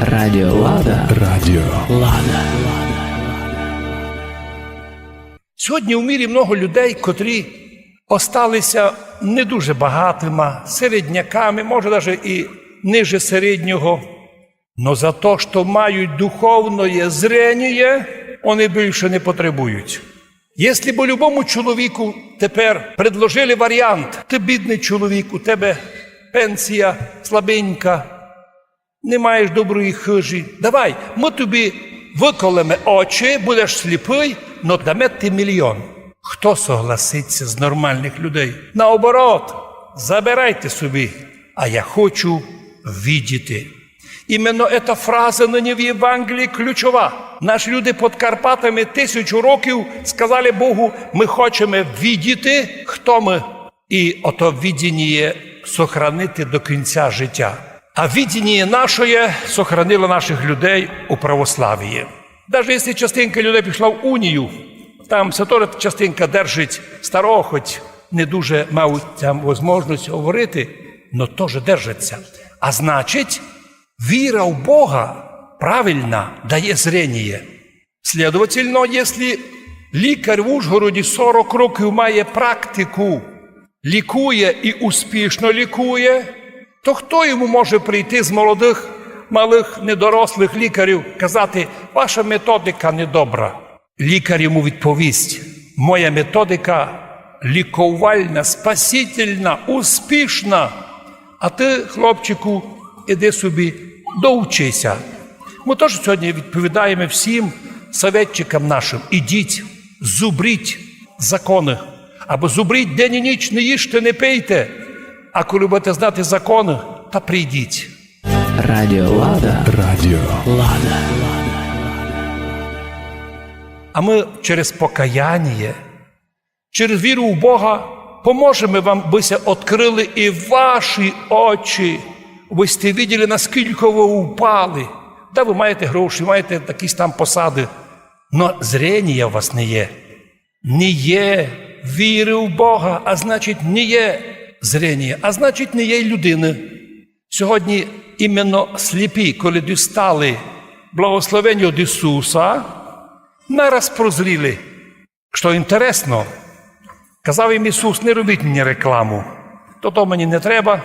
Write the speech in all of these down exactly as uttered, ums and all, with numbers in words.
Радіо Лада. Радіо Лада. Сьогодні у мірі много людей, котрі осталися не дуже багатыма, середняками, може, даже і ниже середнього. Но за то, што мають духовноє зреніє, они більше не потребують. Если бы любому чоловіку тепер предложили варіант: «Ты бідный чоловік, у тебе пенсія слабенька, не маєш доброї хыжі, давай, мы тобі выколеме очі, будеш сліпый, но даме ти мільйон». Хто согласиться з нормальных людей? Наоборот, забирайте собі, а я хочу видіти. Именно эта фраза нині в Євангелії ключова. Наші люди під Карпатами тисячу років сказали Богу: «Мы хочеме видіти, хто мы». І ото видініє сохранити до кінця життя. А видініє нашоє сохранило наших людей у православії. Даже якщо частинка людей пішла в унію, там ся тоже частинка держить старого, хоть не дуже мав там возможность говорити, но тоже держаться. А значить, віра в Бога правильна дає зреніє. Следовательно, если лікар в Ужгороді сорок років має практику, лікує і успішно лікує, то хто йому може прийти з молодых, малых, недорослых лікарів, казати: «Ваша методика недобра»? Лікар йому відповість: «Моя методика лікувальна, спасительна, успішна. А ты, хлопчику, іди собі, доучися». Мы тоже сьогодні відповідаєме всім советчикам нашим: ідіть, зубріть законы, або зубріть день і ніч, не їжте, не пийте. А коли будете знати законы, та прийдіть. Радіо Лада. Радіо Лада. А мы через покаяніє, через віру в Бога поможеме вам, бы ся открыли і ваші очі, бы сьте виділи, наскілько вы упали. Да, вы маєте гроші, маєте якісь там посады, но зренія у вас не є. Не є віры в Бога, а значить, не є зренія, а значить, не є й людины. Сьогодні именно сліпі, коли дістали благословення од Ісуса, нараз прозріли. Што інтересно, казав їм Ісус: «Не робіть мені рекламу, то, то мені не треба».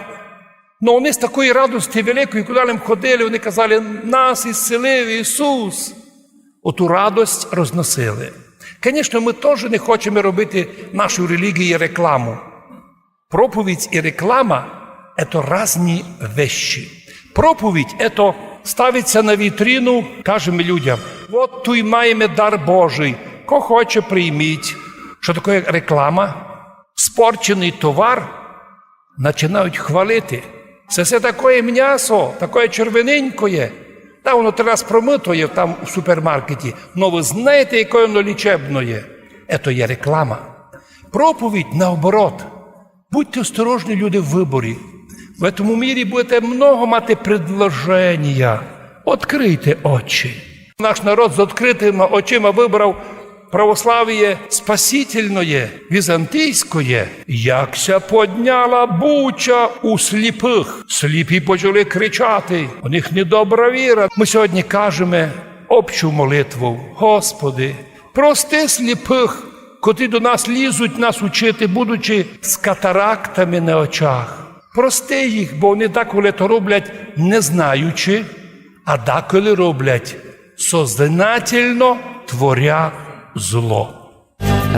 Но они з такої радости великої, куды лем ходили, они казали: «Нас ісцелив Ісус». Оту радость розносили. Конечно, мы тоже не хочеме робити нашій релігії рекламу. Проповідь і реклама — ето разні вещі. Проповідь — ето ставить ся на вітрину, кажеме людям: «Вот туй маєме дар Божий, ко хоче, прийміть». Што такоє реклама? Спорченый товар начинають хвалити. Се, се такоє мнясо, такоє червененькоє. Та воно три раз промытоє там у супермаркеті. Но вы знаєте, якоє воно лічебноє? Ето є реклама. Проповідь, наоборот. Будьте осторожні, люди, в выборі. В этому мірі будете много мати предложенія. Открийте очі. Наш народ з открытыма очима выбрав православіє спасительноє, візантійськоє. Як ся подняла буча у сліпых. Сліпі почали кричати. У них недобра віра. Мы сьогодні кажеме общу молитву: «Господи, прости сліпых, котрі до нас лізуть нас учити, будучи з катарактами на очах. Прости їх, бо они даколи то роблять не знаючи, а даколи роблять сознательно, творя зло».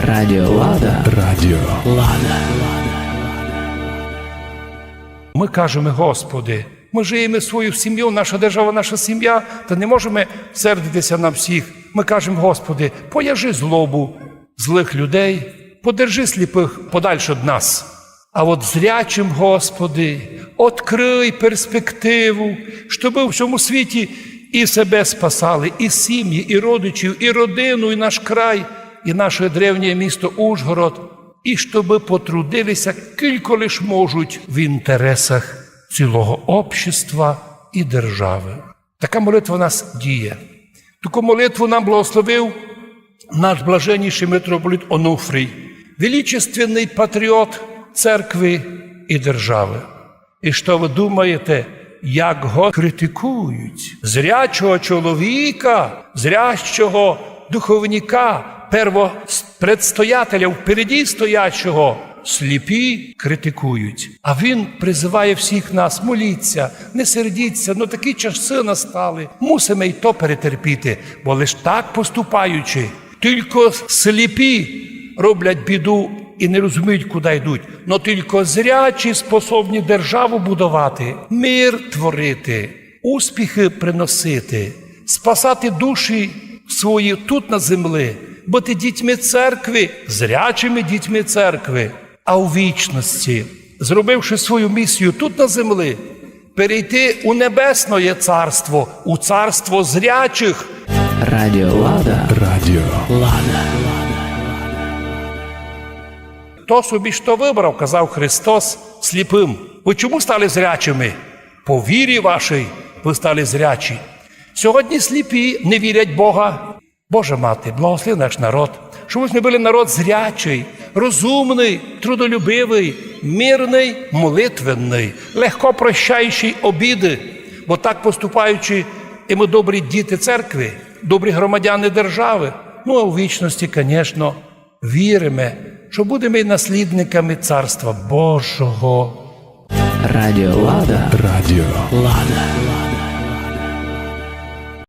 Радіо Лада. Радіо Лада. Мы кажеме: «Господи, мы жиєме свою сім'ю, наша держава, наша сім'я, та не можеме сердити ся на всіх». Мы кажеме: «Господи, пояжи злобу злых людей, подержи сліпых подальше од нас». А от зрячым, Господи, открый перспективу, щобы у всьому світі і себе спасали, і сім'ї, і родичів, і родину, і наш край, і наше древнє місто Ужгород, і щобы потрудили ся, кілько лиш можуть, в інтересах цілого общества і державы. Така молитва в нас діє. Таку молитву нам благословив наш блаженнішый митрополит Онуфрій, величественный патріот церкви і державы. І што вы думаєте, як го критикують. Зрячого чоловіка, зрячого духовника, первопредстоятеля, впереді стоячого, сліпі критикують. А він призиває всіх нас: моліться, не сердіться, ну такі часи настали. Мусимо й то перетерпіти, бо лиш так поступаючи, тілько сліпі роблять біду і не розуміють, куди йдуть. Но тілько зрячі способні державу будувати, мир творити, успіхи приносити, спасати душі свої тут на землі, бути дітьми церкви, зрячими дітьми церкви, а у вічності, зробивши свою місію тут на землі, перейти у небесне царство, у царство зрячих. Радіо Лада. Радіо Лада. Хто собі што вибрав, казав Христос сліпим. Ви чому стали зрячими? По вірі вашій ви стали зрячі. Сьогодні сліпі не вірять Бога. Боже мати, благослови наш народ, щоб ми були народ зрячий, розумний, трудолюбивий, мирний, молитвенний, легко прощаючий обіди. Бо так поступаючи, і ми добрі діти церкви, добрі громадяни держави. Ну а у вічності, звісно, віримо, що будемо і наслідниками Царства Божого. Радіо Лада. Радіо Лада.